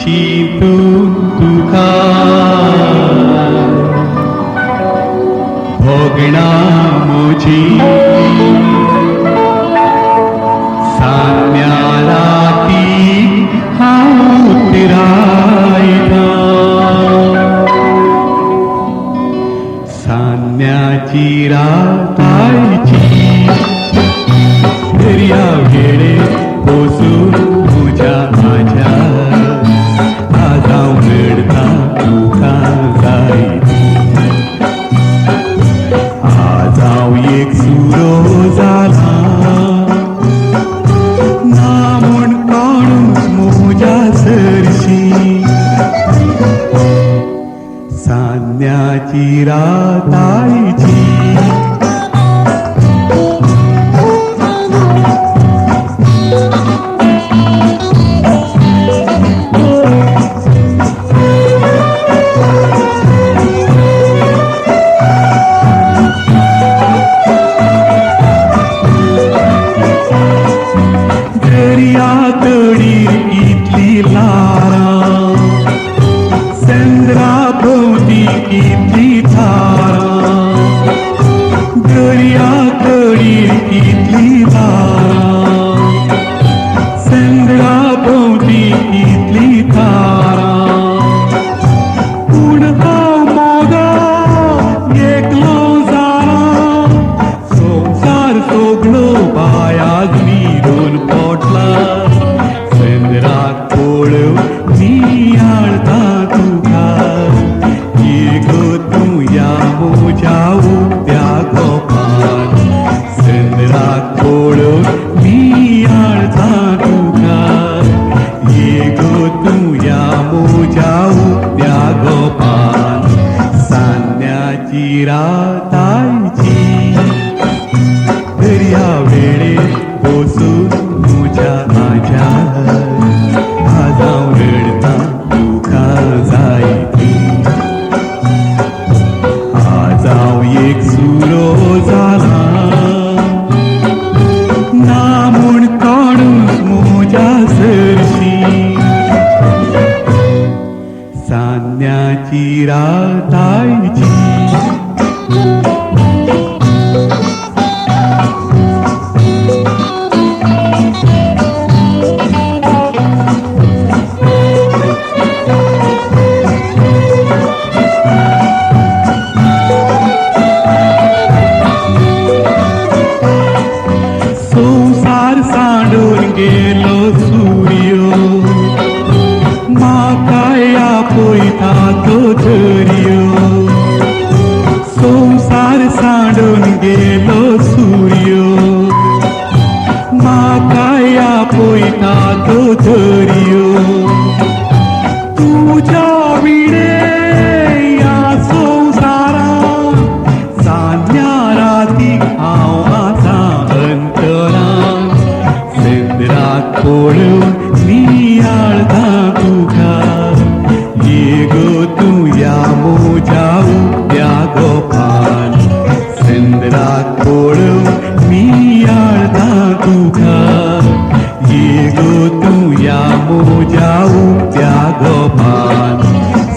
चिंतून तुका भोगणा म्हजी सान्या राती हांव उतरायतां सान्याची रात आयची दर्या वेळे बसून म्हज्या आज्या आज हांव रडटां तुका जायती आज हांव एक सुरो जाला ना म्हूण कोणूच म्हज्या सरशी सान्याची रात आयची. दर्या तडीर कितली ल्हारां चंद्रा भोंवती कितली थारां दर्या तडीर कितली ल्हारां चंद्रा भोंवती कितली थारां पूण हांव मोगा एकलो जालां संवसार सगळो बायाक न्हिदून पोटला चंद्राक पळोवन नियाळता तुका ये गो तूं ह्या म्हज्या उक्त्या गोपान चंद्राक पळोवन नियाळता तुका ये गो तूं ह्या म्हज्या उक्त्या गोपान सान्याची रात आयची दर्या वेळे बसून म्हज्या आज्या आज हांव रडटां तुका जायती आज हांव एक सुरो जाला ना म्हूण कोणूच म्हज्या सरशी सान्याची रात आयची. संवसार सांडून गेलो सुर्यो म्हाकाय आपयता तो दर्यो संवसार सांडून गेलो सुर्यो म्हाकाय आपयता तो दर्यो तुज्या विणे ह्या संवसारांत सान्या रातीक हांव आसां अंतरांत चंद्राक पळोवन नियाळता तुका ये गो तूं ह्या म्हज्या उक्त्या गोपान चंद्राक पळोवन नियाळता तुका ये गो तूं ह्या म्हज्या उक्त्या गोपान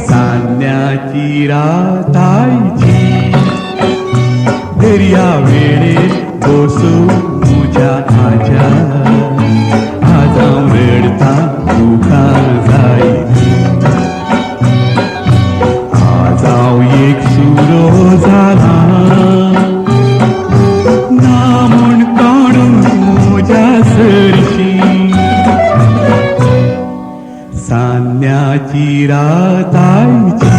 सान्याची रात आयची दर्या वेळे बसून म्हज्या आज्या आज हांव रडटां तुका जायती आज हांव एक सुरो जाला ना म्हूण कोणूच म्हज्या सरशी सान्याची रात आयची.